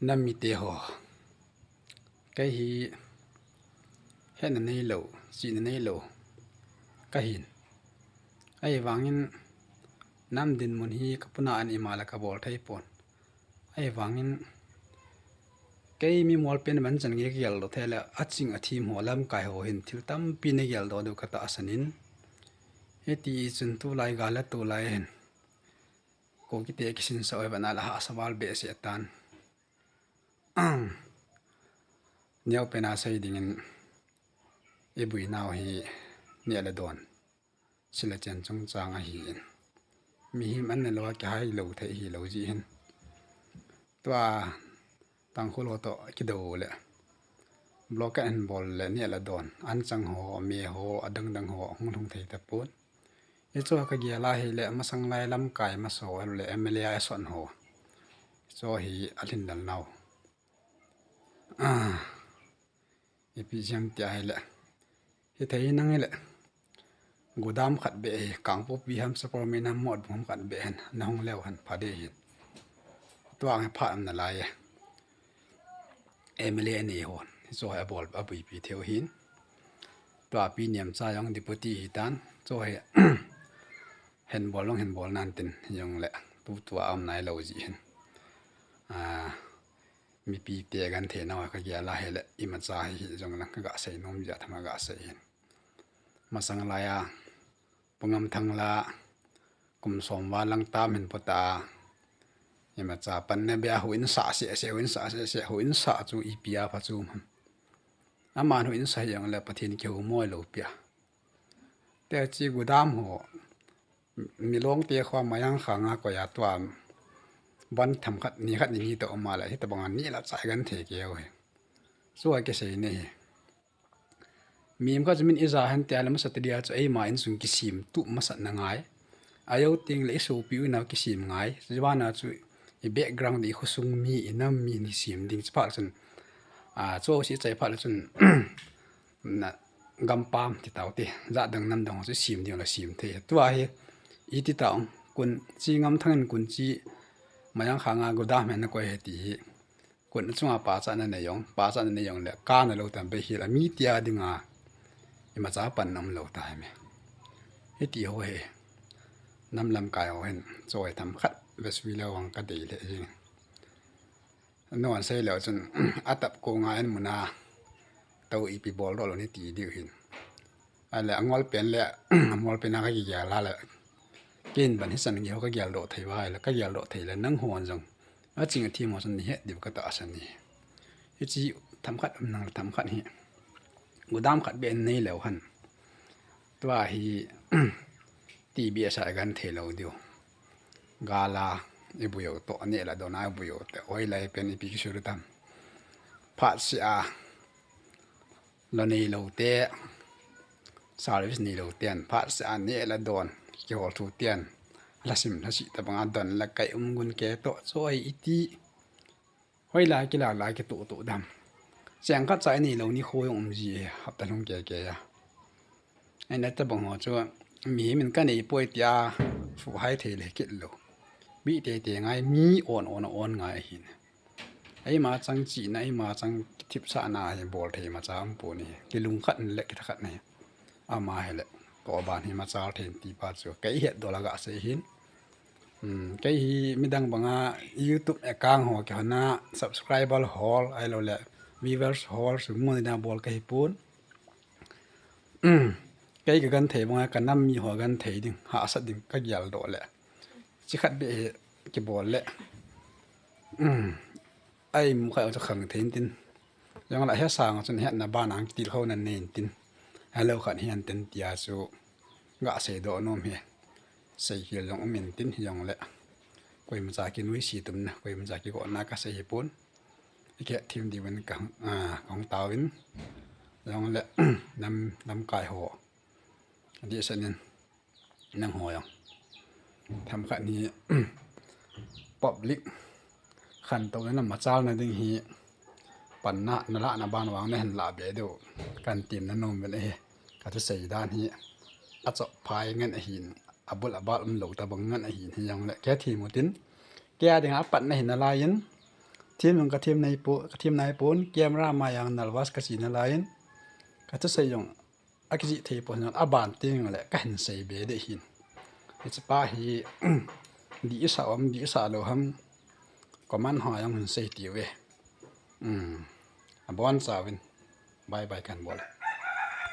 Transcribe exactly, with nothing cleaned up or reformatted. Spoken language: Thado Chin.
Nam mite ho, kei hi hetna neilou, chihna neilou kahin. Ahivangin nam dinmun hi kapuna an ima le kabol thei pon. Ahivangin kei mi molpen man chan nge kagel lou thei le, aching athem ho, lamkai ho hin thil tampi nagel doh diu katahsan in. Hiti chun tulai gal le tulai hin Kukite kisinsah u hi vana la hahsa val behseh tan. Neopen a sei dingin ibuinau hi neh le don, sil le chen chungchang ahin. Mihem an neilou a kihai lou thei hilou jeh hin. Tua Tangkhul ho toh kidou le, blockade hin bol le neh le don, anchang ho, me ho, adang dang ho hung lhung thei tapon. Hichu kagel a hile, masang lai lamkai maso le M L A a eson ho, hichu hi alhin lal nau. Ipi jeh ham tia hile, hithei nang hile, godam khat beh hi, Kangpokpi ham, Sapormeina ham, Motbung ham khat beh hin nahung leu hen pha ding ahin. Tua hi phat um nalai e. M L A anei hon hichu hi abol, abuipi theiu ahin. Tua Pi Nemcha jong deputy hitan, chu hi hin bol jong hin bol nan tin, hijongle tutua aum nailou jeh hin. Mipite genthei nau kagel a hile, imacha hi hijongle kaga sei nom jeh a thama ga sei hin. Masang laiya Pu Ngamthang la kum som val lang tam hin pota, imacha panna beh a houin sah seh seh, houin sah seh seh, houin sah chu ipi a pha chu ham. Aman houin sah hijongle Pathen kihou moi lou pi a. Tia chu godam ho, Milongte khoa Mayang Khang a koi a tua, ban themkhat ni khat ni ni toh um a le, hitobang a neh le chah genthei keu hi. Chu a kisei nei hi. Mihem khat chu min ija hen tia le, masa tedia chu eima insung kisemtup masat na ngai. Ajou tengle isopiu inau kisem ngai. Chubana chu i background, ikhosung mi, inam mi kisem ding chu phat chun, chu si chai phat le chun, na gampam ti tau te, jat dang nam dang chu sem ding le sem thei. Tua hi iti tau, Kun chi Ngamthang in Kun chi Mayang Khang a godam hin nakoi hi ti hi. Kun chunga pachatna nei jong, pachatna nei jongle kana lou tam bei hil a, mite a dinga imacha panna umlou ta hi me. Hiti ho hi nam lamkai ho hin chu hi themkhat vesui leu vang kadei le jing. Non sei leu chun, atap ko nga in muna tou ipi bol doh lou ni ti diu hin. Ahile angolpen le amolpen a kagel a le, ken ban hichan gei ho kagel doh thei uva ahile, kagel doh thei le nanghon jong aching athem ho chun nahet diu katahsan e. Hiche themkhat um nang le themkhat hi, godam khat beh nei leu hen, tua hi ti beh sa genthei lou diu. Gal a ibui u toh, neh le don a ibui u toh, hoilai pen ipi kisei u tam. Phatseh a lou neilou te, service neilou ten phatseh a neh le don kihol thu ten, lhasim lhasih tobang a don le kai um gun ke toh chu hi iti. Hoilai kila lai kitoh toh dam. Cheng khat cha inei lou nikho jong um ji e, hapta lhung kei kei a. Ahina tobang ho chu mihem in kanei poi tia fuhai thei le kit lou. Mi teitei ngai, mi on on on ngai ahin. Eima chang chihna, eima chang kithipsahna hi bol thei imacha um pon ahi. Kilungkhat le kithakhat na hi. Ama hile tohban hi machal thei in ti pa chu kei hetdol a gasei hin. Kei hi midang banga YouTube account ho kihona, subscriber hol, ahilouleh viewers hol, sum mu ding a bol kahi pon. Kei kagenthei banga kanam miho genthei ding, hahsat ding kageldoh leh, chikhat beh hi kibol leh, a imu khat u chu khang thei intin, jongleh hesang a chun hetna bana kitilkhouna nei intin, helou khat hiantin tia chu gaseidoh nom hi. Seikhel jong um intin, hijongleh koimacha kinuisat umna, koimacha kigotna kasei hipon. Ikihetthem diuvin kahung taovin, jongleh nam, lamkai ho, adehset in nangho jong themkhat hi public khantouna, namachalna ding hi panna nalahna ban vang nahin lahbe diu kahin temna nom uvin ahi. Kathusei dan hi achop phai ngen ahin, abul abal umlou tobang ngen ahin, hijongleh kihethem utin, kei a dinga apatna hi nalaiyin, Thim jong ka thim nai po, ka thim nai pon, camera ma jong nervous ka chi nalai in. Ka thusei jong akijih thei pon, aban teng le kahin sei be de hin. Hiche pa hi dih sa um, dih sa lou ham, comment ho jong hin sei tiu ve. Um, abon chauvin. Bye bye kan bol.